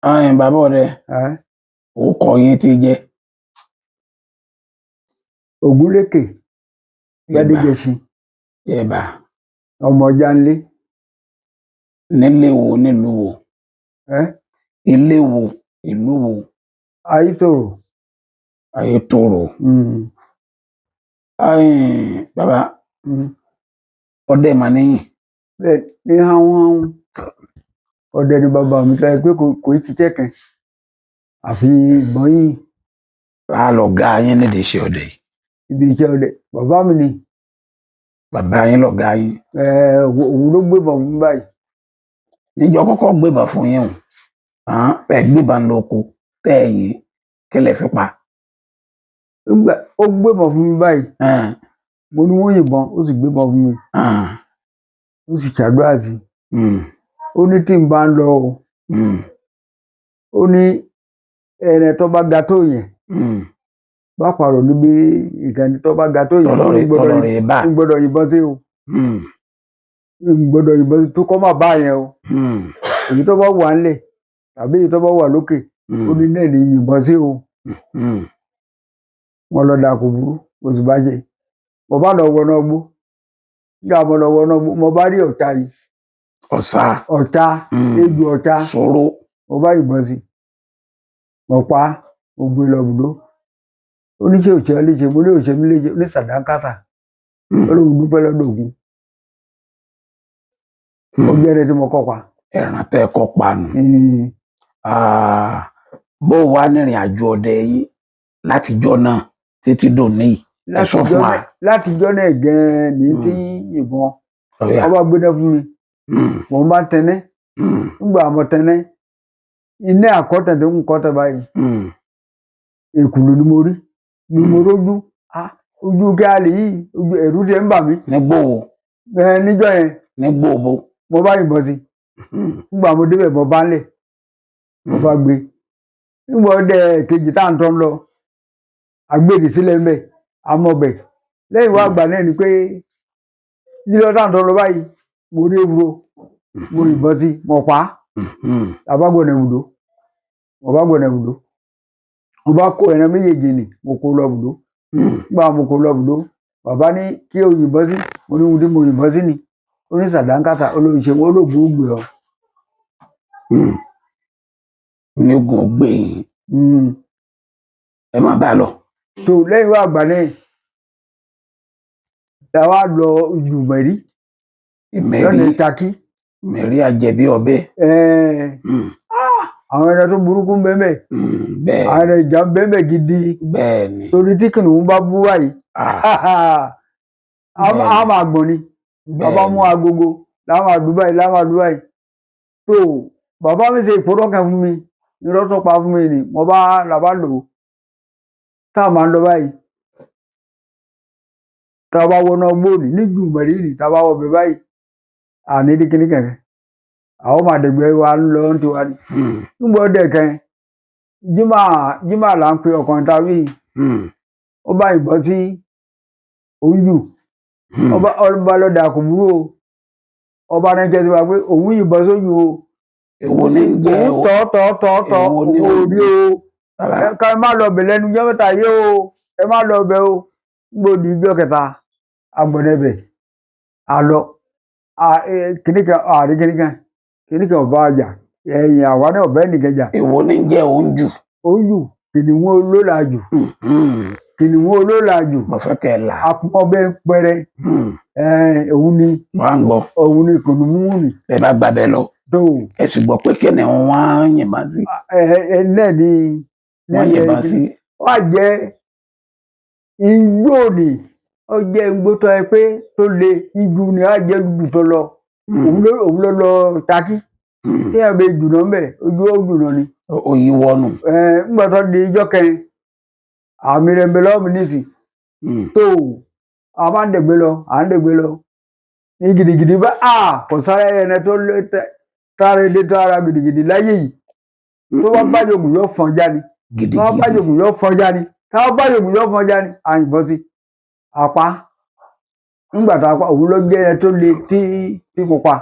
Ẹ̀yin bàbá ọdẹ, orúkọ yín tí jẹ́? Ògúnlékè Gbádégẹṣin. Ẹ̀bà. Ọmọ Ọjànlé. Nílé wo, nílùú wo? Ilé wo, ìlú wo? Ayétòrò. Ayétòrò. Ẹ̀yin bàbá, ọdẹ mà níyìn. Bẹ́ẹ̀ ní hánhánhán, ọdẹ ni bàbá mi tó yẹ pé kò í ṣiṣẹ́ kan àfi ìbọn yìí. Á lọ̀gá yín nídìí iṣẹ́ ọdẹ yìí? Ibi iṣẹ́ ọdẹ, bàbá mi ni. Bàbá yín lọ̀gá yín? Òun ló gbébọn fún mi báyìí. Níjọ́ kọ́kọ́ gbébọn fún yín o, ẹ gbébọn lóko tẹ́ ẹ yìn, kí lẹ fi pa? Nígbà ó gbébọn fún mi báyìí, mo ní wọ́n yìnbọn, ó sì gbébọn fún mi, ó sì ṣàdúrà sí i. Ó ní tí n bá ń lọ o, ó ní ẹran tó bá ga tó yẹn, bá pààrọ̀ níbi ìkànnì tó bá ga tó yẹn, tọlọrẹ bá n gbọ́dọ̀ yìnbọn sí o, n gbọ́dọ̀ yìnbọn sí tó kọ́ má bá yẹn o. Èyí tó bá wà ńlẹ̀ tàbí èyí tó bá wà lókè, ó ní náà ní yìnbọn sí o. Wọn lọ dà, kò burú, mo sì bá ṣe. Mo bá lọ wọnú ọgbó, nígbà mo lọ wọnú ọgbó, mo bá rí ọ̀tá yìí. Ọ̀sà. Ọ̀tá, ejò ọ̀tá. Sòrò. Mo bá yìnbọn sí, mo pa á, mo gbé lọ bùdó. Oníṣẹ́ òṣèré léṣe, mo ní òṣèré mi léṣe, ní sàdánkátà. Ó lóun dúpẹ́ lọ́dọ̀ Ògún. Ó jẹ́ ẹni tí mo kọ́ pa. Ẹran tẹ́ ẹ kọ́ pa nù. Bó wà nírìn àjò ọdẹ yín látijọ́ náà títí dòní yìí, ẹ sọ fún wa. Látijọ́ náà gan-an ní tí yìnbọn. Ọ̀yà. Ọba gbéná fún mi, mo bá tẹnẹ́. Nígbà mo tẹnẹ́ iná àkọ́tẹ̀ tó ń kọ́tẹ̀ báyìí, èkùlù ni mo rí, ni mo rójú. Ojú kí a lè yí ojú, ẹ̀rù tiẹ̀ ń bà mí. Nígbò wo? Ẹ níjọ́ yẹn. Nígbò bo? Mo bá yìnbọn sí. Nígbà mo débẹ̀, mo bá ń lẹ̀, mo bá gbé. Nígbà ọdẹ kejì tá à ń tọ́ ń lọ, àgbèrè sílẹ̀ ń bẹ̀, àmọ̀bẹ̀. Lẹ́yìn wá àgbà náà ni pé lílọ tá à ń tọ́ lọ báyìí, mo rí ewúro, mo yìnbọn sí, mo pa á. Bàbá gbọ̀nà ibùdó, mo bá gbọ̀nà ibùdó, mo bá kó ẹran méjèèjì nì, mo kó lọ ibùdó. Nígbà mo kó lọ ibùdó, bàbá ní kí o yìnbọn sí, mo ní ohun tí mo yìnbọn sí ni. Ó ní sàdánkátà, olóhùn ṣe wọn, olóògùn ó gbé ọ. Ní ogun gbé yín. Ẹ má bá a lọ. Tó lẹ́yìn wá àgbà náà la wá lọ ìlú Mẹ̀rí. Ìmẹ̀rí. Lọ́nà Ṣakí. Ìmẹ̀rí àjẹbí ọbẹ̀. Àwọn ẹran tó burúkú ń bẹ́ẹ̀ bẹ́ẹ̀. Àwọn ẹran ìjà ń bẹ́ẹ̀ bẹ́ẹ̀ gidi. Bẹ́ẹ̀ ni. Torí tí kìnìún bá bú báyìí, a máa gbọ̀n ni. Bàbá mú agogo láwọn àdúgbò yìí, láwọn àdúgbò yìí tó bàbá mi ṣe ìpòrọ̀ kan fún mi, irọ́ tó pa fún mi ni mo bá làbá lò ó. Tá a máa ń lọ báyìí, tá a bá wọnú ọgbóònì níjú Mẹ̀rínì, tá a bá wọ bẹ̀ báyìí, àní ní kíní kẹ̀kẹ́, àwọn máa dẹ̀gbẹ́ wa ń lọ ń tiwa ni. Nígbà ọdẹ kan, jimá jimá là ń pe ọkàn tàbí ó bá yìnbọn sí ojú. Ọba lọ́dà, kò burú o. Ọba náà jẹ́ sí wa pé òun yìnbọn sójú o. Èwo ní ń jẹ́ òun tọ́ tọ́ tọ́ tọ́ Èwo ní òun ò rí o. Bàbá. Ká ẹ má lọ bẹ̀ lẹ́nu jẹ́ mẹ́ta yé o, ẹ má lọ bẹ̀ o. Gbòdì ìjọ kẹta, agbọ̀nẹ́bẹ̀ àlọ́ kìnìkan àrí kìnìkan kìnìkan ọba àjà ẹ̀yìn àwa náà ọ̀bẹ nìkan jà. Èwo ní ń jẹ́ oúnjù? Ojú kìnìún olólàjù. Kìnìún olólàjù. Mo fẹ́ kẹ́ ẹ là. Apọ̀bẹ ń pẹrẹ. Òun ni. Wọ́n á ń gbọ́. Òun ni kìnìún ni. Ẹ bá gbàbẹ lọ. Tó. Ẹ sì gbọ́ pé kìnìún wọn á yìnbọn sí. Ẹ ẹ náà ni. Wọ́n yìnbọn sí. Wọ́n á jẹ́ igbó ni, ó jẹ́ igbó tó yẹ pé tó le ijù ni, á jẹ́ lùdù tó lọ. Òun ló lọ Ṣakí. Tí ẹ bẹ jùlọ ń bẹ, ojú ó jùlọ ni. Ó yí wọnù. Ẹ ńgbà tó di ijọ́ kẹrin, àmì rẹ̀ ń bẹ lọ́wọ́ mi nísìn. Tó a máa ń dẹ̀gbẹ́ lọ, à ń dẹ̀gbẹ́ lọ ní gidigidi bá a kò sáré ẹni tó lé tààrà ilé tó ara gidigidi láyé yìí, tó bá bá yògùn yóò fọ́n já ni, tó bá bá Gidigidi. yògùn yóò fọ́n já ni, tó bá bá yògùn yóò fọ́n já ni. Àyìnbọn sí apá. Nígbà tá a pa, òun ló jẹ́ ẹni tó le tí kò pa.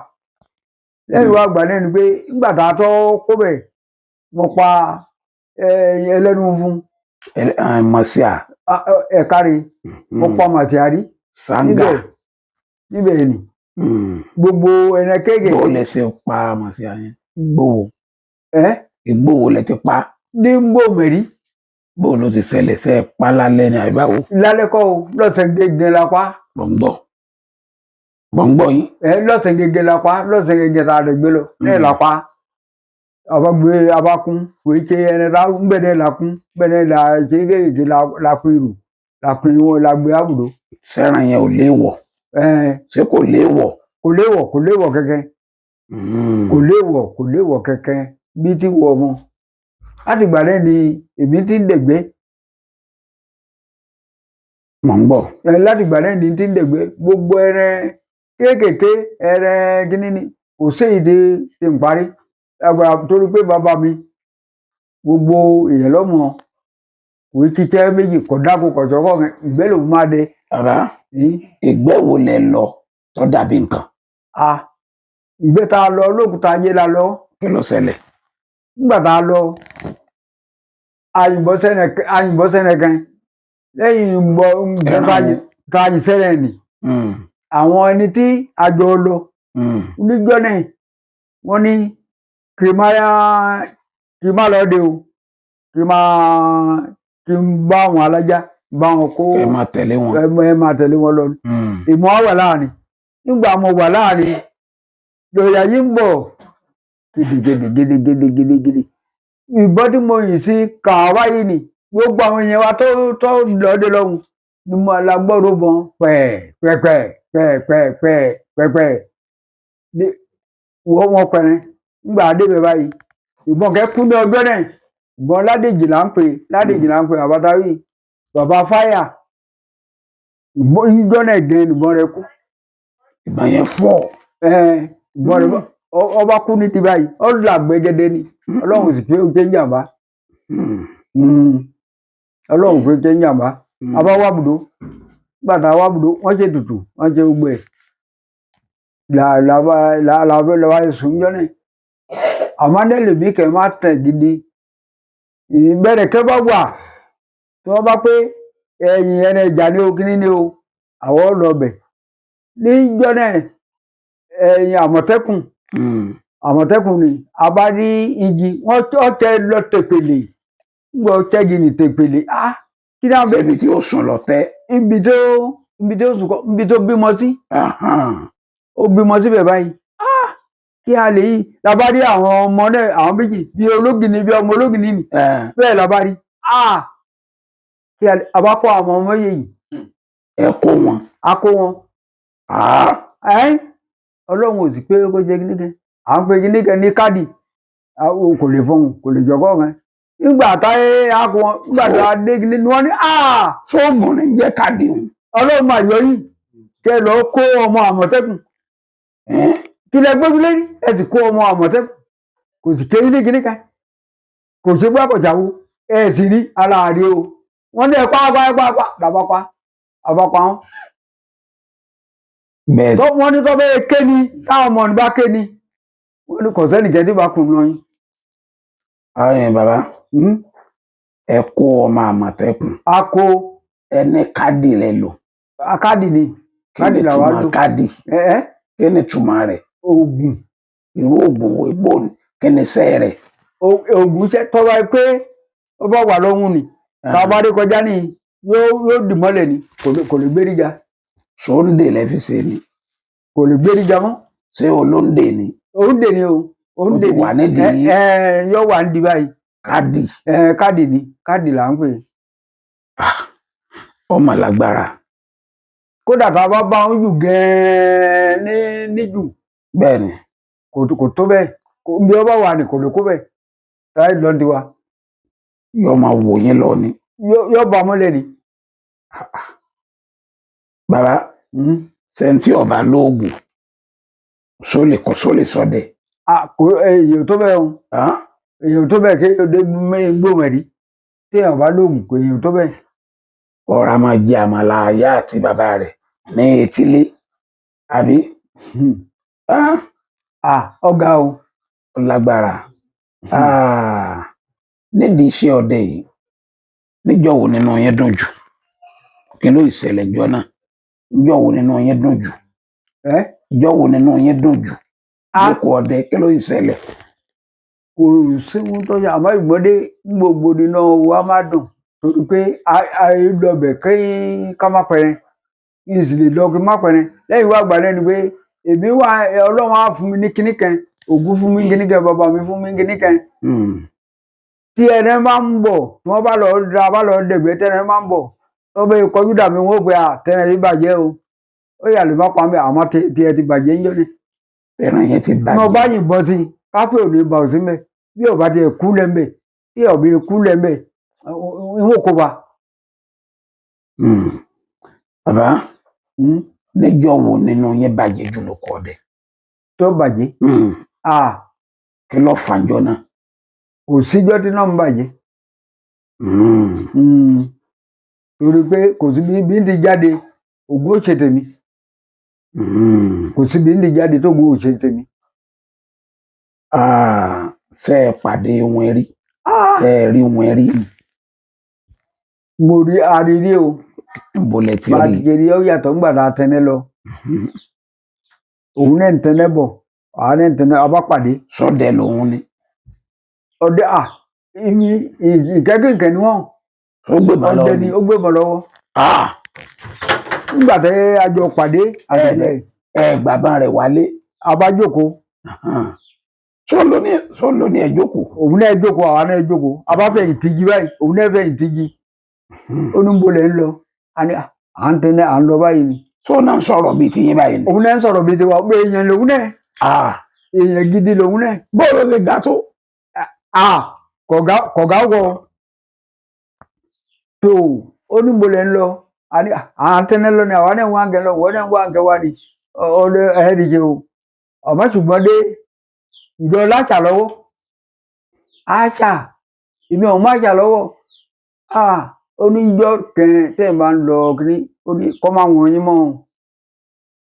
Lẹ́yìn wá gbà náà ni pé nígbà tá a tọ́ kó bẹ̀ Mo pa ẹlẹ́nu fún Mọ̀síà. Ẹ̀kárí mo pa màtíárì Sanga. Níbẹ̀ ni gbogbo ẹran kéékèèké. Bó lẹ ṣe pa mọ̀síà yẹn? Igbó wo? Ẹ́ Igbó wo lẹ ti pa? Ní gbòmẹ̀rí. Bó ló ti ṣẹlẹ̀? Ṣe é pa lálẹ́ ni àbí báwo? Lálẹ́ kọ́ o, lọ́sẹ̀ gẹ́gẹ́ la pa. Mọ̀ ń gbọ́, mọ̀ ń gbọ́ yín. Ẹ lọ́sẹ̀ gẹ́gẹ́ la pa, lọ́sẹ̀ gẹ́gẹ́ tá a lè gbé lọ ní la pa. Àbá gbé abákún kò í ṣe ẹni tá ń bẹ̀rẹ̀ la kún bẹ̀rẹ̀ la ṣe kéékèèké la kún irú la kún ìwọ̀n la gbé àbùdó. Sẹ́ran yẹn ò léèwọ̀? Ẹ Ṣé kò léèwọ̀? Kò léwọ̀, kò léwọ̀ kẹ́kẹ́. Kò léwọ̀, kò léwọ̀ kẹ́kẹ́ bí ti wọ̀ ọmọ. Láti ìgbà náà ni èmi ti ń dẹ̀gbẹ́. Mọ̀ ń gbọ́. Ẹ láti ìgbà náà ni ti ń dẹ̀gbẹ́ gbogbo ẹran kéékèèké, ẹran kíní ni kò séyìí tí ń parí agbára, torí pé bàbá mi, gbogbo èèyàn lọ́mọ kò í ṣiṣẹ́ méjì, kò dáko, kò sọ́kọ̀, ìgbẹ́ lòún máa dẹ. Bàbá, Yìí. ìgbẹ́ wo lẹ lọ tó dàbí nǹkan? A ìgbẹ́ tá a lọ lókùúta ayé la lọ. Kí ló ṣẹlẹ̀? Nígbà tá a lọ, àyìnbọn sẹ́nẹ̀ kan lẹ́yìn ìbọn ìbọn. Ẹran wo? Tá a yìn sẹ́nẹ̀ nì àwọn ẹni tí a jọ lọ níjọ́ náà, wọ́n ní kí n má yá, kí n má lọ dé o, kí n má kí n bá àwọn alájá bá wọn kó. Ẹ máa tẹ̀lé wọn. Ẹ máa tẹ̀lé wọn lọ. Ìmọ̀ wà láàrin. Nígbà mo wà láàrin lọ́ọ̀yà yìí ń bọ̀ gidigidi gidigidi gidigidi, ìbọn tí mo yìn sí kàwá yìí ni gbogbo àwọn èèyàn wa tó lọ́ọ́dẹ lọ́hùn ni mo la gbọ́dọ̀ bọ́n pẹ́ẹ́ pẹ́pẹ́ pẹ́ẹ́ pẹ́ẹ́ pẹ́pẹ́ ní wọ́n wọn pẹ̀rẹ́. Nígbà débẹ̀ báyìí, ìbọn kẹ́ kú ní ọjọ́ náà. Ìbọn Ládèjì là ń pè, Ládèjì là ń pè bàbá táwí, bàbá fáyà. Ìbọn ìjọ náà gẹ̀ ìbọn rẹ̀ kú. Ìbọn yẹn fọ́? Ẹn, ìbọn rẹ̀ ọba kú ní ti báyìí, ó là gbẹgẹdẹ ni. Ọlọ́run sì pé ó jẹ́ jàmbá. Ọlọ́run pé ó jẹ́ jàmbá. Àbá wà bùdó, nígbà tá a wà bùdó, wọ́n ṣe tutù, wọ́n ṣe gbogbo ẹ̀ là là là là là wá sùn jọ náà. Àmọ́ lèmi kẹ́ máa tẹ̀ gidi ìbẹ̀rẹ̀ kẹ́ bá wà tí wọ́n bá pé ẹ̀yìn ẹni ìjà ní o, kíní ní o, àwọn lọ bẹ̀ níjọ́ náà. Ẹ̀yìn Àmọ̀tẹ́kùn. Àmọ̀tẹ́kùn ni a bá rí igi wọ́n tẹ lọ tẹ̀pẹ̀lẹ̀ ńgbọ́ tẹ́gi ní tẹ̀pẹ̀lẹ̀, ah, kí náà bẹ. Ṣébi tí ó sùn lọ tẹ́? Ibi tó sùn kọ́, ibi tó bímọ sí. Ó bímọ síbẹ̀ báyìí. Ah, kí a lè yí la bá rí àwọn ọmọ náà, àwọn méjì bí ológìní, bí ọmọ ológìní ni. Bẹ́ẹ̀ la bá rí, ah, kí a lè a bá kó àwọn ọmọ yìí. Ẹ kó wọn? A kó wọn. Ẹ́n, Ọlọ́run ò sì pé kó jẹ́ kíníkan, à ń pe kíníkan ní káàdì kò lè fọhùn, kò lè jọkọ́ kan nígbà táyé a kó wọn. Nígbà tá a dé kíní ni wọ́n ní ah. Sóògùn ní jẹ́ káàdì òun? Ọlọ́run máa yọ yìí kẹ lọ kó ọmọ Àmọ̀tẹ́kùn. Kí lẹ gbójú lérí, ẹ sì kó ọmọ Àmọ̀tẹ́kùn, kò sì kéwí ní kíníkan, kò ṣe gbá kọ̀jáwó, ẹ sì rí ara rí o. Wọ́n ní ẹ pa pa pa pa làbá pa, àbá pa wọn. Bẹ́ẹ̀. Tó wọ́n ní tó bẹ́ẹ̀ ké ni, táwọn ọmọ ní bá ké ni, wọ́n ní kò sẹ́nì jẹ́ tí bá kùn náà yín. Ayìn bàbá, ẹ kó ọmọ Àmọ̀tẹ́kùn? A kó. Ẹ ní káàdì rẹ lò? Káàdì ni. Kí ni Káàdì làwa túmọ̀ lò. káàdì? Ẹ ẹ. Kí ni túmọ̀ rẹ̀? Oògùn. Irú oògùn wo, igbó ni, kí ni iṣẹ́ rẹ̀? Oògùn iṣẹ́ tọ́ba pé ó bá wà lọ́hùn ni, tá a bá rí kọjá ní yóò dì mọ́lẹ̀ ni, kò lè gbéríga. Sóńdè lẹ fi ṣe ni? Kò lè gbéríga mọ́. Ṣé olóńdè ni? Òǹdè ni o, òǹdè Ó ti ni. wà nídìí Ẹ ẹ, yóò wà nídìí báyìí. Káàdì. Ẹ, káàdì ni, káàdì là ń pè é. Ọmọ lágbára. Kódà tá a bá bá wọn jù gẹ́ẹ́ ní níjù. Bẹ́ẹ̀ ni. Kò tó bẹ́ẹ̀, bí ó bá wà ní kò lè kó bẹ́ẹ̀ táyé lọ́ọ́ di wa. Yóò máa wò yín lọ ni? Yóò bá mọ́lẹ̀ ni. Bàbá, sẹ́ńtì ọba lóògùn sólè kọ́ sólè sọdẹ? A kò, èyí tó bẹ́ẹ̀ o. Èyí tó bẹ́ẹ̀ kí o dé gbòmẹ̀rí tí èèyàn bá lóògùn, kò èyí tó bẹ́ẹ̀. Ọ̀rá máa jẹ àmàlà àyà àti bàbá rẹ̀ ní etílé àbí? Ah, ọ̀gá o. Ó lágbára. Ah. Nídìí iṣẹ́ ọdẹ yìí, níjọ́ wo nínú yín dùn jù? Kí ló ìṣẹ̀lẹ̀ ńjọ́ náà? Níjọ́ wo nínú yín dùn jù? Ẹ Ìjọ́ wo nínú yín dùn jù a lóko ọdẹ? Kí ló ìṣẹ̀lẹ̀? Kò sí ohun tó ṣe, àmọ́ ìgbọ́dé gbogbo nínú wa máa dùn torí pé a lọbẹ̀ kí ká má pẹrẹ, kí n sì lè lọ kí n má pẹrẹ. Lẹ́yìn wá gbà lẹ́nu pé èmi wá, Ọlọ́run á fún mi ní kinní kan, Ògún fún mi ní kinní kan, bàbá mi fún mi ní kinní kan. Tí ẹni máa ń bọ̀, tí wọ́n bá lọ ra, bá lọ dẹ̀gbẹ́, tẹ́ni máa ń bọ̀, tí wọ́n bá kọjú dà mí, wọ́n ó pe à tẹ́ni yìí bàjẹ́ o, ó yà lè má pa mí, àmọ́ tí ẹ ti bàjẹ́ ń jọ́ ni. Ẹran yẹn ti Tí wọ́n bá bàjẹ́. yìnbọn sí i, kápẹ́ ò ní bà ọ́ sí mẹ́, bí ọba tiẹ̀ kú lẹ́mẹ̀, bí ọba kú lẹ́mẹ̀, ìwọ̀n kò bá. Bàbá, níjọ́ wo nínú yín bàjẹ́ jù lóko ọdẹ? Tó bàjẹ́? Kí ló fà ńjọ́ náà? Kò síjọ́ tí náà ń bàjẹ́. Torí pé kò sí bí ń ti jáde, Ògún ò ṣe tèmi. Kò sí bí ń ti jáde tó Ògún ò ṣe tèmi. Ṣé ẹ pàdé wọn rí? Ṣé ẹ rí wọn rí? Mo rí arírí o. Níbo lẹ ti Bá a rí? ti ṣe rí ó yàtọ̀ ńgbà tá a tẹnẹ́ lọ. Òun náà ń tẹnẹ́ bọ̀, àwa náà ń tẹnẹ́, a bá pàdé. Sọdẹ lòun ni? Ọdẹ à ìyìn ìkẹ́kẹ̀kẹ́ ni wọ́n. Ó gbébọn lọ́wọ́? Ọdẹ ni, ó gbébọn lọ́wọ́. Nígbà tẹ́ a jọ pàdé àtẹ̀lẹ́. Ẹ gbàbọn rẹ̀ wálé? A bá jókòó. Sọ ló ní ẹ jókòó? Òun náà jókòó, àwa náà jókòó, a bá fẹ̀yìn tìjí báyìí, òun náà fẹ̀yìn tìjí. Ó ní níbo lẹ̀ ń lọ? A ní à ń tẹ́lẹ̀, à ń lọ báyìí ni. Sọ náà sọ̀rọ̀ bíi tiyín báyìí ni? Òun náà ń sọ̀rọ̀ bíi tiwa pé èèyàn lòun náà. Èèyàn gidi lòun náà. Bóòlù ti ga tó? Kọ̀gá kọ̀gá wọ tó. Ó ní níbo lẹ̀ ń lọ? A ní à ń tẹ́lẹ̀ lọ ni, àwa náà ń wá ń kẹ́ lọ, wọ́n náà ń wá ń kẹ́ wá ni. Ọ̀rẹ́ ẹ̀ẹ́dì ṣe o, ọ̀mọ́ ṣùgbọ́n dé ìjọ láṣà lọ́wọ́, àṣà ìmí ọ̀hún máṣà lọ́wọ́. Ó ní ìjọ kẹ tẹ́ ẹ̀ bá ń lọ kiri, ó ní kọ́ máa wọ̀nyí mọ́ o,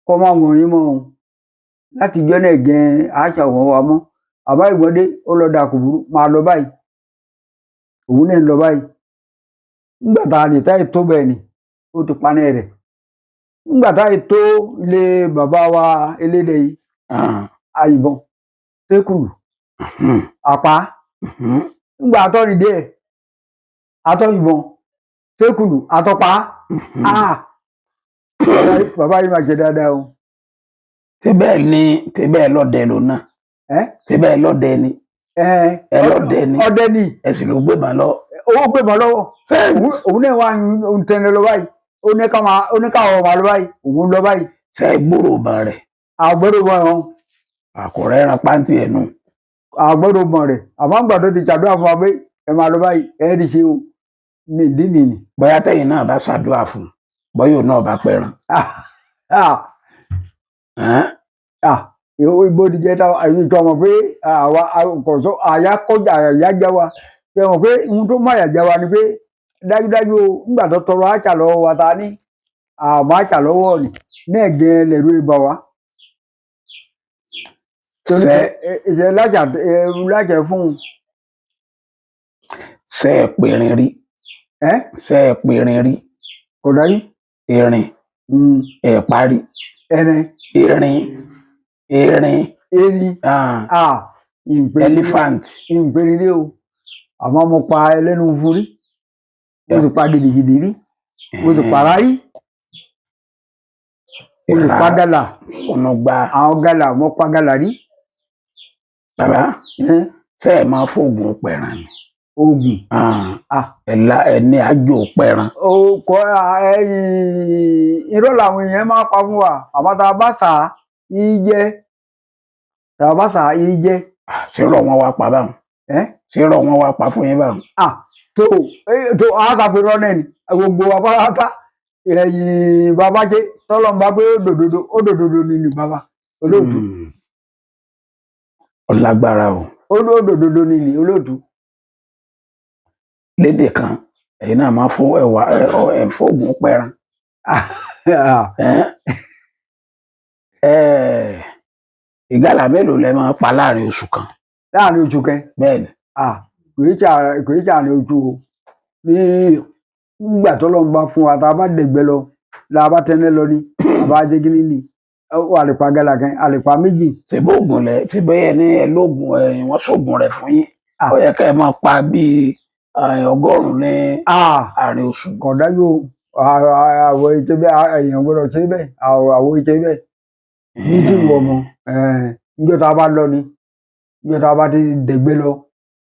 kọ́ máa wọ̀nyí mọ́ o. Láti ìjọ náà gan àṣà wọ̀n wa mọ́. Àbá ìgbọ́dé ó lọ dà, kò burú, máa lọ báyìí, òun náà ń lọ báyìí. Nígbà tá a lè táyì tó bẹ́ẹ̀ ni ó ti paná rẹ̀. Nígbà táyì tó ilé bàbá wa elédè yìí, àyìnbọn sékùlù àpá. Nígbà àtọ́rin díẹ̀, àtọ́yìnbọn sékùlù àtọ́pá. Bàbá yìí máa ṣe dáadáa o. Tí bẹ́ẹ̀ ni, tí bẹ́ẹ̀ lọ́dẹ lòun náà? Ẹ́? Tí bẹ́ẹ̀ lọ́dẹ ni? Ẹ. Ẹ lọ́dẹ ni? Ọdẹ ni. Ẹ sì ló gbébọn lọ. Owó gbébọn lọ́wọ́. Òun náà wà ń tẹnẹ lọ báyìí, ó ní káwọn máa lọ báyìí, òun lọ báyìí. Ṣé ẹ gbúrò ìbọn rẹ̀? Àgbọ́dọ̀ bọ̀ ọ́n. Àkùrẹ́ ẹran pàǹtí ẹnu. Àgbọ́dọ̀ bọ̀ rẹ̀, àmọ́ àgbà tó ti ṣàdúrà fún wa pé ẹ máa lọ báyìí, ẹ rí ṣe o, ní ìdí nìyí. Bóyá tẹ̀yin náà bá ṣàdúrà fún un, bóyá òun náà bá pẹran. Ẹ́n? Ibo ti jẹ́ táwa àyè tó mọ̀ pé àwa kò sọ àyà kọjá, àyà já wa, ṣe mọ̀ pé ohun tó má yà já wa ni pé dájúdájú o, nígbà tó tọrọ àṣà lọ́wọ́ wa, ta ní àmọ́ àṣà lọ́wọ́ ni náà gẹ́ lẹ́rú ibà wa. Torí ìṣe láṣà láṣà fún un. Ṣé ẹ perin rí? Ẹ́? Ṣé ẹ perin rí? Kò dájú. Erin ẹ parí. Ẹni? Erin, erin. Erin? Ìpè Elephant. Ìpèrè rí o, àmọ́ mo pa ẹlẹ́nu fún rí, mo sì pa gidigidi rí, mo sì para rí, mo sì pa gàlà. Ọ̀nà gba. Àwọn gàlà, mo pa gàlà rí. Bàbá, Ẹ́n? ṣé ẹ máa fóògùn pẹran ni? Oògùn? Ẹ la ẹ ní àjò pẹran. O kọ ẹyìn, irọ́ làwọn èèyàn máa pa fún wa, àmọ́ tá a bá sà á yí jẹ́, tá a bá sà á yí jẹ́. Ṣé rọ wọn wá pa báwọn? Ẹ́? Ṣé rọ wọn wá pa fún yín báwọn? Tó tó àtàfẹ́rọ́ náà ni gbogbo wa pátá ẹ̀yìn bàbá ṣe tọ́lọ́mùbá pé ó dòdòdó, ó dòdòdó ni bàbá olóòtú. Ọlágbára o. Ó dòdòdó ni olóòtú. Lédè kan, ẹ̀yin náà máa fún ẹwà ẹ fóògùn pẹran. Ẹ́ ẹ ìgalà mélòó lẹ máa pa láàrin oṣù kan? Láàrin oṣù kan? Bẹ́ẹ̀ ni. Kò í ṣàárín oṣù o. Ní nígbà tọ́lọ́run bá fún wa, tá a bá dẹ̀gbẹ́ lọ, la bá tẹ́lẹ̀ lọ ní àbá jẹ́gínní ni ó àlèpà gàlà kan, àlèpà méjì. Ṣèbó oògùn lẹ ṣe bẹ́ẹ̀ ní ẹ lóògùn ẹ, wọ́n ṣoògùn rẹ̀ fún yín. Ah. Ó yẹ ká ẹ máa pa bíi 100 ní Ah, àárín oṣù. Kò dájú o. Àwọ̀ ìṣe bẹ́ẹ̀, èèyàn gbọ́dọ̀ ṣe bẹ́ẹ̀, àwọ̀ ìṣe bẹ́ẹ̀ ní tí ìwọ mọ níjọ́ tá a bá lọ ni, níjọ́ tá a bá ti dẹ̀gbẹ́ lọ,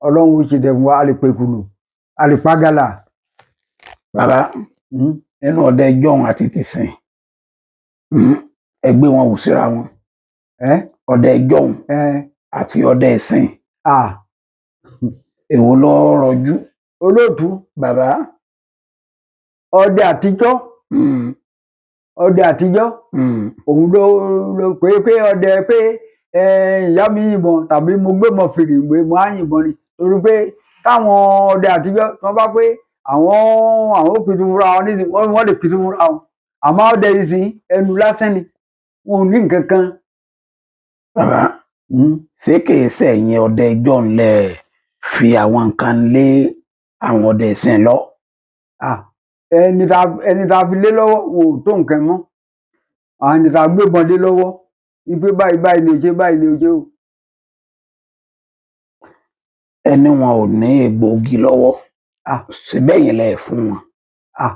Ọlọ́run ó ṣe dẹ̀kun wa, a lè pèkùlù, a lè pa gàlà. Bàbá, nínú ọdẹ jọ̀hún àti tìsín, ẹ gbé wọn wò síra wọn. Ẹ Ọdẹ jọ̀hún ẹ àti ọdẹ ìsìn, ah èwo ló rọjú? Olóòtú. Bàbá. Ọdẹ àtijọ́, ọdẹ àtijọ́, òun ló pé ọdẹ pé ìyá mi yìnbọn tàbí mo gbé mọ fèrè ìwé mo á yìnbọn ni, torí pé táwọn ọdẹ àtijọ́ tí wọ́n bá pé àwọn ò pitú fúnra wọn nísìnyí, wọ́n lè pitú fúnra wọn, àmọ́ ọdẹ yìí sìn ẹnu lásán ni, wọn ò ní nǹkan kan. Bàbá, ṣé kìí ṣẹ̀yin ọdẹ jọ̀hún lẹ fi àwọn nǹkan lé àwọn ọdẹ ìsìn lọ? Ah, ẹni tá fi lé lọ́wọ́, wọn ò tó nǹkan mọ́. Àwọn ẹni tá gbébọn lé lọ́wọ́ wípé báyìí báyìí ni o ṣe, báyìí ni o ṣe o. Ẹni wọn ò ní egbòogi lọ́wọ́. Ah. Ṣé bẹ́yìn lẹ fún wọn? Ah,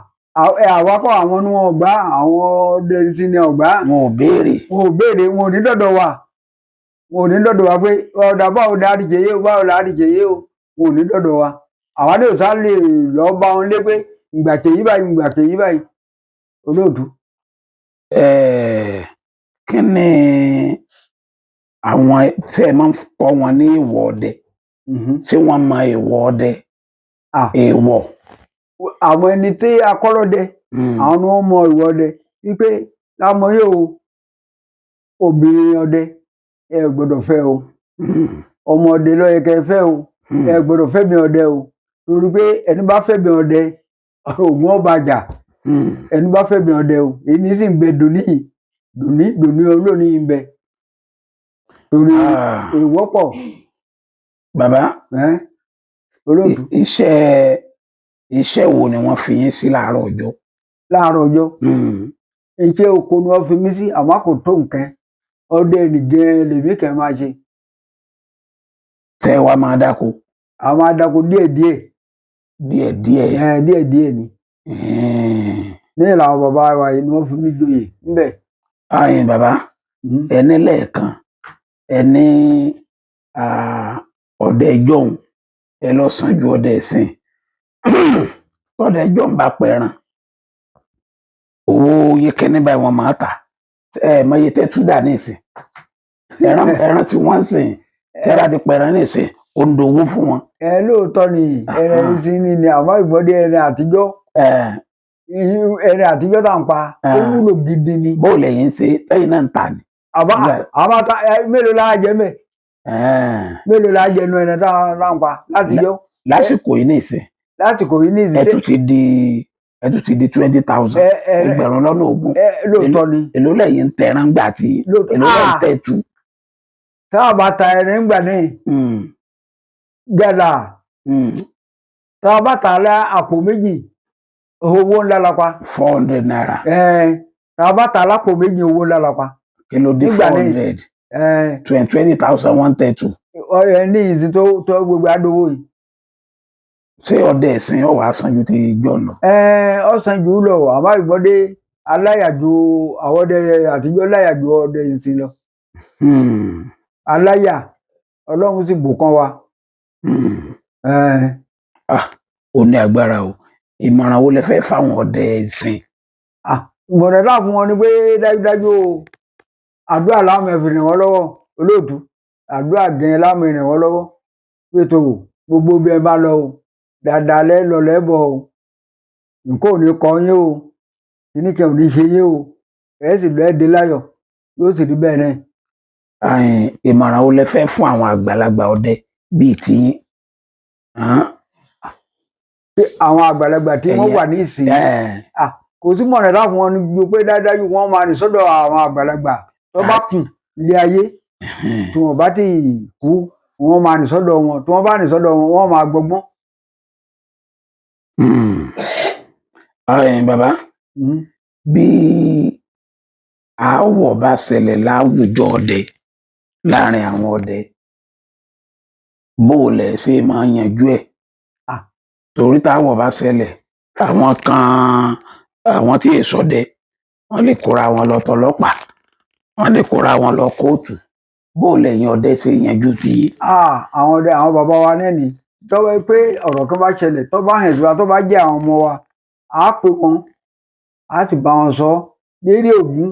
àwa kọ́, àwọn ni wọn gbà, àwọn ọdẹ tí ni ọgbà. Wọn ò béèrè. Wọn ò béèrè, wọn ò ní dọ̀dọ̀ wa, wọn ò ní dọ̀dọ̀ wa pé ọ̀dà báwo la ti jẹyé o, báwo la ti jẹyé o, wọn ò ní dọ̀dọ̀ wa. Àwa ní òsán lè lọ bá wọn lé pé ìgbà tèyí báyìí, ìgbà tèyí báyìí, olóòtú. Kí ni àwọn tí ẹ máa ń kọ́ wọn ní ìwọ̀ ọdẹ? Ṣé wọ́n mọ ìwọ̀ ọdẹ? Ah. Èèwọ̀. Àwọn ẹni tí akọ́lọ́dẹ, àwọn ni wọ́n mọ ìwọ̀ ọdẹ, wípé lámọ yóò obìnrin ọdẹ ẹ gbọ́dọ̀ fẹ́ o, ọmọ ọdẹ ló yẹ kẹ́ fẹ́ o, ẹ gbọ́dọ̀ fẹ́ mi ọdẹ o, torí pé ẹni bá fẹ́ mi ọdẹ, ògùn ọba jà. Ẹni bá fẹ́ mi ọdẹ o, èyí ní sì ń bẹ dòní yìí, dòní dòní olóòní yìí ń bẹ torí èèwọ̀ pọ̀. Bàbá, ẹ́ olóòtú. Iṣẹ́ wo ni wọ́n fi yín sí láàárọ̀ ọjọ́? Láàárọ̀ ọjọ́, iṣẹ́ oko ni wọ́n fi mí sí, àmọ́ kò tó nǹkan, ọdẹ nìgẹ́ lèmi kẹ́ máa ṣe. Tẹ́ wàá máa dáko? Àwọn adako díẹ̀ díẹ̀. Díẹ̀ díẹ̀. Ẹ díẹ̀ díẹ̀ ni. Ní làwọn bàbá wa yìí ni wọ́n fi mí joyè ńbẹ̀. Ayin bàbá, ẹni lẹ́ẹ̀kan ẹni ọdẹ jọ̀hún ẹ lọ sàn ju ọdẹ ìsìn. Ọdẹ jọ̀hún bá pẹran, owó yínkínní báyìí wọ́n máa tà. Ẹ mọye tẹ́tú dà nísìn, ẹran tí wọ́n ń sìn, tẹ́ra ti pẹran nísìn, ó ń dowó fún wọn. Ẹ lóòótọ́ ni ẹran ìsìn ni, àmọ́ ìbọdé ẹran àtijọ́, ẹran àtijọ́ tá à ń pa ó wúlò gidi ni. Bó lẹ́yìn ṣe tẹ́yìn náà ń tà ní? Àbá àbá ta mélòó la jẹ mẹ́? Mélòó la jẹ nu ẹran tá à ń pa látijọ́? Lásìkò yìí nísìn, lásìkò yìí nísìn, ẹ tún ti di 20,000, 20,000. Ẹ lóòótọ́ ni. Èló lẹ́yìn ń tẹran gbà tí Lóòótọ́. èló lẹ́yìn tẹ́tú? Tá a bá ta ẹran ńgbà náà gàdà, tá a bá ta lá àpò méjì, owó ńlá la pa. ₦400. Tá a bá ta lápò méjì, owó ńlá la pa. Kí ló dé? Nígbà four náà. hundred 20,000 one tẹ́tù. Ọ̀rẹ́ ní ìsìn tó gbogbo àdówó yìí. Ṣé ọdẹ ẹ̀sìn ọ̀ wá san ju ti jọ̀ lọ? Ọ̀sán jù ú lọ, àmọ́ ìbọdé aláyàjò, àwọn ọdẹ àtijọ́ láyàjò ọdẹ ìsìn lọ. Aláyà, Ọlọ́run sì bùkún wa. Ó ní agbára o. Ìmọ̀ràn wo lẹ fẹ́ fáwọn ọdẹ ìsìn? Ìmọ̀ràn náà fún wọn ni pé dájúdájú o, àdúrà láwọn ẹ̀fìn ràn wọ́n lọ́wọ́, olóòtú, àdúrà gan láwọn ràn wọ́n lọ́wọ́ pé tó o, gbogbo bí ẹ bá lọ o, dáadáa lẹ́ lọ lẹ́bọ̀ o, nǹkan ò ní kọ yín o, kíníkan ò ní ṣe yín o, ẹ sì lọ ẹ́ dé láyọ̀, yóò sì rí bẹ́ẹ̀ náà. Ìmọ̀ràn wo lẹ fẹ́ fún àwọn àgbàlagbà ọdẹ bíi tiyín? Pé àwọn àgbàlagbà tí wọ́n wà ní ìsìn, kò sí mọ̀nà tá fún wọn ní ju pé dájúdájú wọ́n máa rìn sọ́dọ̀ àwọn àgbàlagbà tó bá kùn ilé ayé tí wọ́n bá ti kú. Wọ́n máa rìn sọ́dọ̀ wọn. Tí wọ́n bá rìn sọ́dọ̀ wọn, wọ́n máa gbọ́gbọ́n. Bàbá, bí aáwọ̀ bá ṣẹlẹ̀ láwùjọ ọdẹ, láàrin àwọn ọdẹ, bó o lẹ̀ ṣe máa yanjú ẹ̀? Torí táwọ̀ bá ṣẹlẹ̀, àwọn kan, àwọn tí èso ọdẹ, wọ́n lè kóra wọn lọ tọlọ́pàá, wọ́n lè kóra wọn lọ kóòtù. Bó o lẹ̀yin ọdẹ ṣe yanjú ti yín? Àwọn ọdẹ, àwọn bàbá wa náà ni tó bá pé ọ̀rọ̀ kan bá ṣẹlẹ̀, tó bá hàn sí wa, tó bá jẹ́ àwọn ọmọ wa, á pè wọ́n, á sì bá wọn sọ lérí ògún.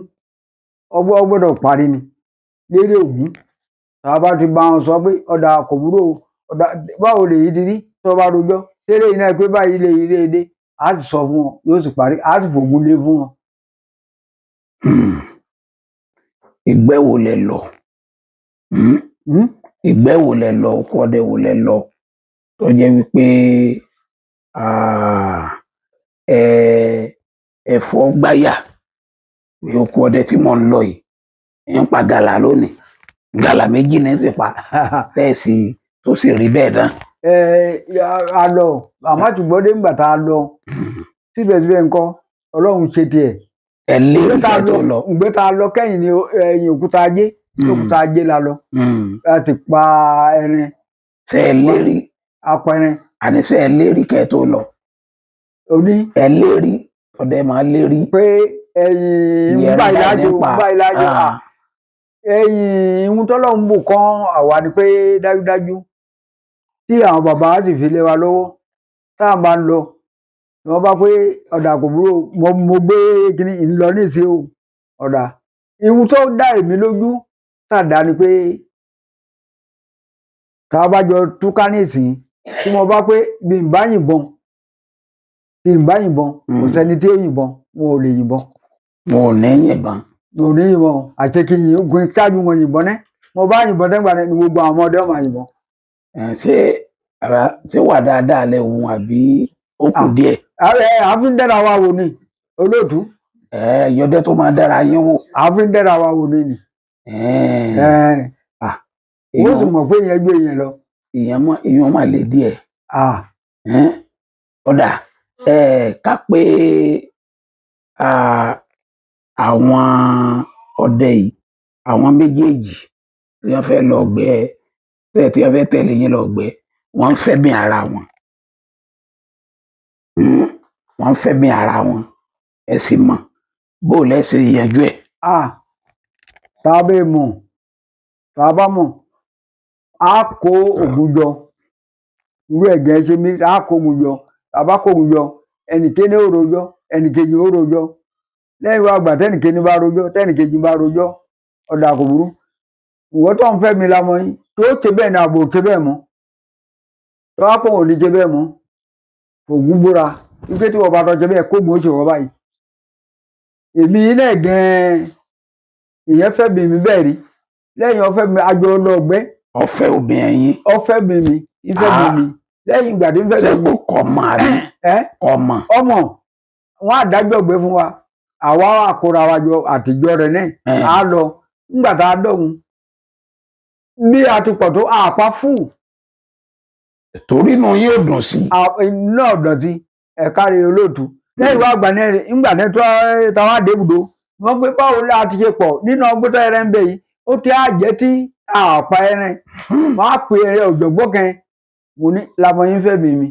Ọgbọ́n gbọ́dọ̀ parí ni lérí ògún. Tá a bá ti bá wọn sọ pé ọ̀dà kò burú o, ọ̀dà báwo lèyí ti rí, tó bá rojọ́ tẹ́lẹ̀ yìí náà pé báyìí lè yí léde, á sì sọ fún wọn, yóò sì parí, á sì fògùn lé fún wọn. Ìgbẹ́ wo lẹ lọ? Ìgbẹ́ wo lẹ lọ? Oko ọdẹ wo lẹ lọ tó jẹ́ wípé ẹ̀fọ́ gbáyà pé oko ọdẹ tí mò ń lọ yìí ń pa gàlà lónìí, gàlà méjì ní sì pa, tẹ́ẹ̀sì tó sì rí bẹ́ẹ̀ dán? Ẹ a lọ, àmọ́ àtúgbọ́dé ńgbà tá a lọ, síbẹ̀síbẹ̀ ńkọ́, Ọlọ́run ṣe tiẹ̀. Ẹ lérí kẹ́ tó lọ. Ìgbé tá a lọ kẹ́yìn ní ẹ̀yìn òkúta ajé. Òkúta ajé la lọ láti pa ẹrin. Ṣé ẹ lérí? Apẹrin. Àní ṣé ẹ lérí kẹ́ tó lọ? Oní. Ẹ lérí, ọdẹ máa lérí. Pé ẹ̀yìn ń bá ìlàjò ń bá ìlàjò ẹ̀yìn ìhun tọ́lọ́run bù kan àwa ni pé dájúdájú tí àwọn bàbá sì fi lé wa lọ́wọ́, tá a bá ń lọ ni wọ́n bá pé ọ̀dà kò burú, mo gbé kíní ńlọ nísìnyí o. Ọ̀dà ìhun tó dá èmi lójú tá a dá ni pé tá a bá jọ túká nísìnyí, tí mo bá pé bí n bá yìnbọn, bí n bá yìnbọn, kò sẹ́ni tí ó yìnbọn, wọn ò lè yìnbọn. Wọn ò ní yìnbọn. Wọn ò ní yìnbọn. Àti kí yìnbọn ṣáájú wọn yìnbọn náà, mo bá yìnbọn tẹ́gbà ní gbogbo àwọn ọmọdé ọmọ yìnbọn. Ṣé ṣé wà dáadáa lẹ òun àbí ó kù díẹ̀? Àfi ń dára wa wò ni olóòtú. Yọdẹ tó máa dára yín wò. Àfi ń dára wa wò ni ni. Wọ́n sì mọ̀ pé ìyẹn gbé yẹn lọ. Ìyẹn mà lè díẹ̀. Ọ̀dà ká pé àwọn ọdẹ yìí, àwọn méjèèjì tí wọ́n fẹ́ lọ gbẹ́, tí wọ́n fẹ́ tẹ̀lé yín lọ gbẹ́, wọ́n ń fẹ́ bí ara wọn. Wọ́n ń fẹ́ bí ara wọn, ẹ sì mọ̀ bó o lẹ́sẹ̀ yanjú ẹ̀. Tá a bẹ́ẹ̀ mọ̀, tá a bá mọ̀, á kó ògùn jọ. Irú ẹ̀gẹ́ ṣe mí, á kó ògùn jọ. Tá a bá kó ògùn jọ, ẹnìkéní ó rojọ́, ẹnìkejì ó rojọ́. Lẹ́yìn wá gbà tẹ́nìkéní bá rojọ́, tẹ́nìkejì bá rojọ́, ọ̀dà kò burú. Ìwọ tó ń fẹ́ mi lamọ yín tó ṣe bẹ́ẹ̀ ni ààbò ṣe bẹ́ẹ̀ mọ́. Tó wá pọ̀ ò ní ṣe bẹ́ẹ̀ mọ́, ògùn búra wípé tí wọ́n bá tọ́ ṣe bẹ́ẹ̀, kóògùn ó ṣe wọ́n báyìí. Èmi náà gan-an ìyẹn fẹ́ mi bẹ́ẹ̀ rí. Lẹ́yìn ọ̀fẹ́ mi àjọ ọlọ́ọ̀gbẹ́. Ọ̀fẹ́ obìnrin yín. Ọ̀fẹ́ mi ìfẹ́ mi lẹ́yìn ìgbà tí ń fẹ́ mi. Ṣé kò kọ̀ mọ́ àbí? Ọmọ. Ọmọ wọn àdájọ́ gbé fún wa, àwa àkóra wa jọ àtijọ́ rẹ̀ náà á lọ. Nígbà tá a dọ̀hún bí a ti pọ̀ tó àpá fún. Torí inú yóò dùn sí. Inú ọ̀dọ̀ sí ẹ̀ka rẹ̀ olóòtú. Lẹ́yìn wá gbà náà, nígbà náà tó táwa débùdó, wọ́n pé báwo la ti ṣe pọ̀ nínú ọgbọ́n tó ẹrẹ́ ń bẹ yìí, ó ti á jẹ́ tí àpá ẹrin. Wọ́n á pè é ọ̀jọ̀gbọ́n kan, mo ní lamọ̀yín fẹ́ mi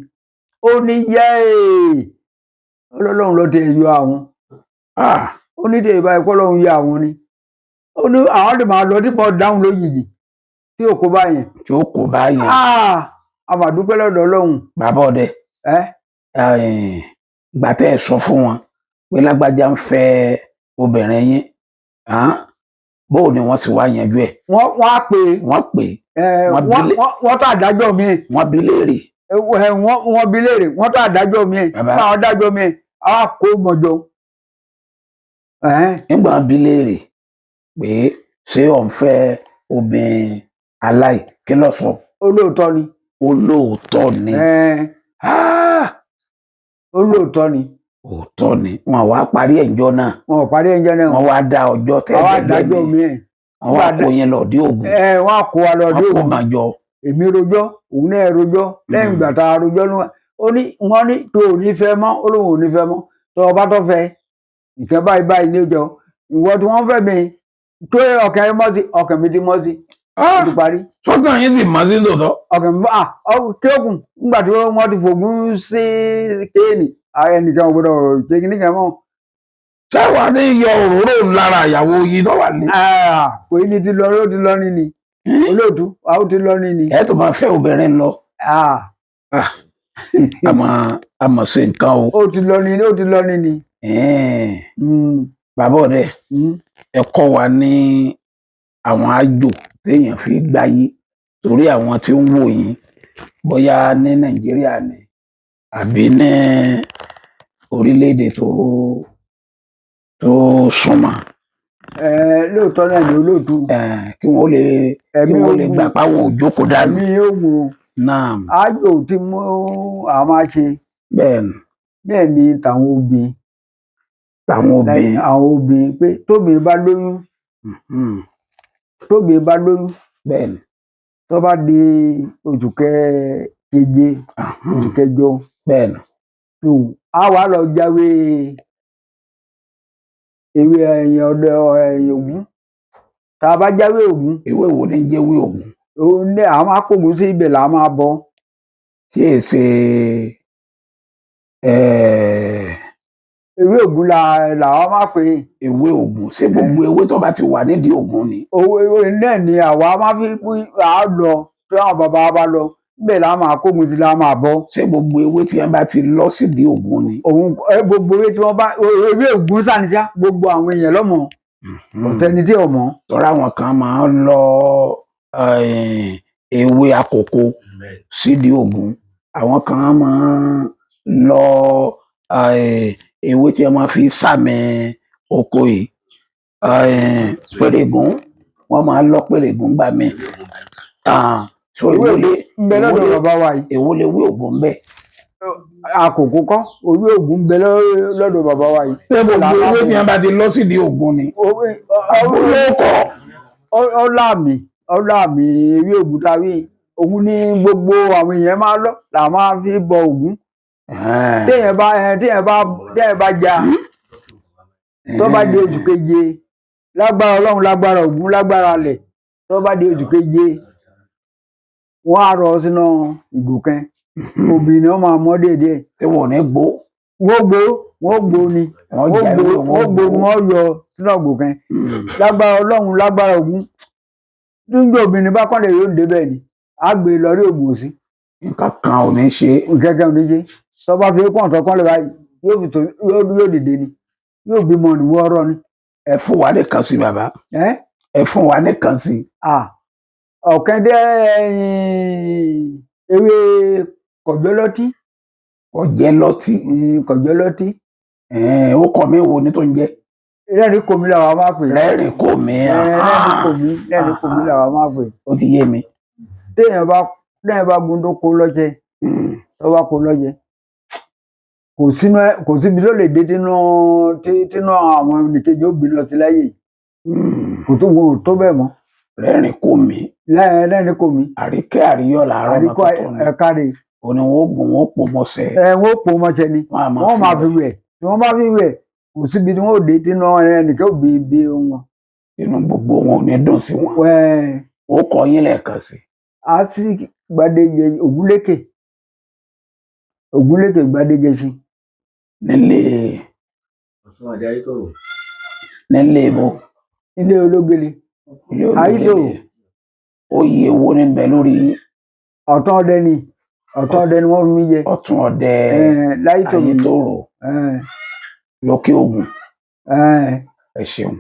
ó ní yẹ́ẹ̀ Ọlọ́run ló ti yọ àwọn. Ó ní tèmi báyìí kọ́ lóun yọ àwọn ni. Ó ní àwọn lè máa lọ dípò dáhùn lójijì tí ò kó báyẹn. Tí ó kó báyẹn. A máa dúpẹ́ lọ́dọ̀ Ọlọ́run. Bàbá ọdẹ, gbà tẹ́ ẹ sọ fún wọn pé lágbájá ń fẹ́ obìnrin yín, bóò ni wọ́n sì wá yanjú ẹ̀? Wọ́n á pè é. Wọ́n pè é. Wọ́n tó àdájọ́ mi. Wọ́n bi léèrè. Wọ́n bi léèrè, wọ́n tó àdájọ́ mi. Àwọn adájọ́ mi á kó mọ̀jọ. Nígbà bi léèrè pé ṣé ò ń fẹ́ obìnrin aláì, kí ló sọ? Olóòótọ́ ni. Olóòótọ́ ni. Olóòótọ́ ni. Òótọ́ ni. Wọn wá parí ẹ̀jọ́ náà. Wọn ò parí ẹ̀jọ́ náà. Wọn wá dá ọjọ́ tẹ́lẹ̀ gbẹ́mí. Wọ́n wá dájọ́ mi. Wọ́n wá kó yẹn lọ dé Ògùn. Wọ́n á kó wa lọ dé Ògùn. Wọ́n kó máa jọ. Èmi rojọ́, òun náà rojọ́. Lẹ́yìn ìgbà tá a rojọ́ ló wá ó ní wọ́n ní tó ò ní fẹ́ mọ́. Ó lóun ò ní fẹ́ mọ́. Tó o bá tó fẹ́ nǹkan báyìí báyìí ní ìjọ ìwọ tí wọ́n fẹ́ mi tó ọkàn ẹ mọ́ sí, ọkàn mi ti mọ́ sí, ó ti parí. Sọ́kàn yín sì mọ́ sí tòótọ́? Ọkàn mi kéèkùn nígbà tí wọ́n ti fògùn sí kéènì, ẹnìkan ò gbọdọ̀ ṣe kíní kan mọ́. Ṣé wàá ní yọ òróró lára ìyàwó yìí tó wà ní? Kò ní ti lọ, ó ti lọ ní ni olóòtú, ó ti lọ ní ni. Ẹ tó máa fẹ́ obìnrin lọ. Àmọ́ àmọ́ ṣe nǹkan o. Ó ti lọ ní, ó ti lọ ní ni. Bàbá ọdẹ, ẹ kọ́ wa ní àwọn àjò téèyàn fi gbáyé, torí àwọn tí ń wò yín, bóyá ní Nàìjíríà ni àbí ní orílẹ̀-èdè tó súnmọ́. Lóòótọ́ náà ni olóòtú. Kí wọ́n lè kí Ẹ̀mí wọ́n lè ogun. Gbà páwọn ò jókòó dànù. Ẹ̀mí ogun. Náà. Àjò tí mo àwọn máa ṣe Bẹ́ẹ̀ ni. Bẹ́ẹ̀ ni tàwọn obìnrin. Àwọn obìnrin. Àwọn obìnrin pé tóbìnrin bá lóyún, tóbìnrin bá lóyún, Bẹ́ẹ̀ ni. tó bá di oṣù keje, oṣù kẹjọ, Bẹ́ẹ̀ ni. tó a wà lọ jáwé ewé ẹ̀yìn ọdẹ ẹ̀yìn Ògún. Tá a bá jáwé Ògún, Ewé wo ni ń jẹ́wé Ògún? Òun ní àwọn máa kógun sí ibẹ̀ là á máa bọ. Tí è ṣe Ewé Ògún la làwọn máa pè é. Ewé Ògún, ṣé gbogbo ewé tó bá ti wà nídìí Ògún ni? Owó ewé náà ni àwa máa fi à á lọ tí àwọn bàbá wa bá lọ níbẹ̀ là á máa kógun sí, là á máa bọ. Ṣé gbogbo ewé tí wọ́n bá ti lọ sídìí Ògún ni? Òun gbogbo ewé tí wọ́n bá, ewé Ògún sàníṣá, gbogbo àwọn èèyàn lọ́mọ, kò sẹ́ni tí ò mọ̀. Tọ́ra àwọn kan máa ń lọ ewé àkókò sídìí Ògún, àwọn kan máa ń lọ ewé tí wọ́n máa fi sàmì oko yìí, pèrègún, wọ́n máa ń lọ pèrègún gbà mí. So Ewé èwo lè ń bẹ èwo lọ́dọ̀ lè bàbá wa yìí. Èwo lè wé Ògún bẹ́ẹ̀? Àkókò kọ́, ewé Ògún ń bẹ lọ́dọ̀ bàbá wa yìí. Ṣé gbogbo ewé tí wọ́n bá ti lọ sídìí Ògún ni? Àbúrò kọ. Ọláàmì ọláàmì ewé Ògún tàbí òun ní gbogbo àwọn èèyàn máa lọ là máa fi bọ Ògún. Téèyàn bá ja, tó bá di oṣù keje, lágbára Ọlọ́run, lágbára Ògún, lágbára alẹ̀, tó bá di oṣù keje, wọ́n á rọ sínú ìgò kan, obìnrin wọ́n máa mọ́ déédéé. Ṣé wọn ò ní gbó? Wọ́n gbó, wọ́n gbó ni. Wọ́n wọ́n já gbó ewé. Wọ́n gbó ni, wọ́n yọ sínú ìgò kan. Lágbára Ọlọ́run, lágbára Ògún, túnjọ obìnrin bá kọ́lẹ̀ yóò débẹ̀ ni á gbé lọ rí Ògùn sí. Nǹkan kan ò ní ṣe. Kẹ́kẹ́ ò ní ṣe. Tó bá fi pọ̀n tó kọ́lẹ̀ báyìí, yóò fi tó yóò dìde ni, yóò bímọ ní wọ́ọ́rọ́ ni. Ẹ fún wa ní kan sí, bàbá. Ẹ́. Ẹ fún wa ní kan sí. Ọ̀kẹ́ dẹ́ ewé kọ̀jọ́lọ́tí. Ọjẹ lọtí. Kọ̀jọ́lọ́tí. Ó kọ mí wo ní tó ń jẹ? Rẹ́rìn kòmí làwa máa pè. Rẹ́rìn kò mí. Rẹ́rìn kòmí, rẹ́rìn kòmí làwa máa pè. Ó ti yé mi. Téèyàn bá gun tó kó lọ́jẹ, tó bá kó lọ́jẹ, kò sínú kò síbi tó lè dé tínú àwọn ẹnìkejì ó bínú ọtí láyè. Kò tó wọn ò tó bẹ́ẹ̀ mọ́. Rẹ́rìn kò mí. Rẹ́rìn kòmí. Àríkẹ́ àríyọ̀ làárọ̀ ọmọ Àríkọ́. tuntun ni. Ẹ̀ka rè. Òní wọn ó gùn, wọn ó pò mọ́sẹ̀. Ẹ wọ́n pò mọ́ṣẹ́ ni. Wọ́n á máa wọ́n máa fi wẹ̀. wẹ̀. Tí wọ́n bá fi wẹ̀, kò síbi tí wọ́n ò dé tínú ẹnìkan ò bí bí wọn. Inú gbogbo wọn ò ní dùn sí wọn. Wẹ́ẹ̀. Ó kọ yín lẹ́ẹ̀kan sí. Àti Gbadege Ògúnlékè, Ògúnlékè Gbadege sí. Nílé nílé ibo? Ilé ológele. Ilé Ayétòrò. ológele. Oyè wo ní bẹ lórí yín? Ọ̀tún ọdẹ ni, ọ̀tún ọdẹ ni wọ́n fi mí jẹ. Ọ̀tún ọdẹ. Láyétòrò. Ayétòrò, lókè Ògùn. Ẹ ṣeun.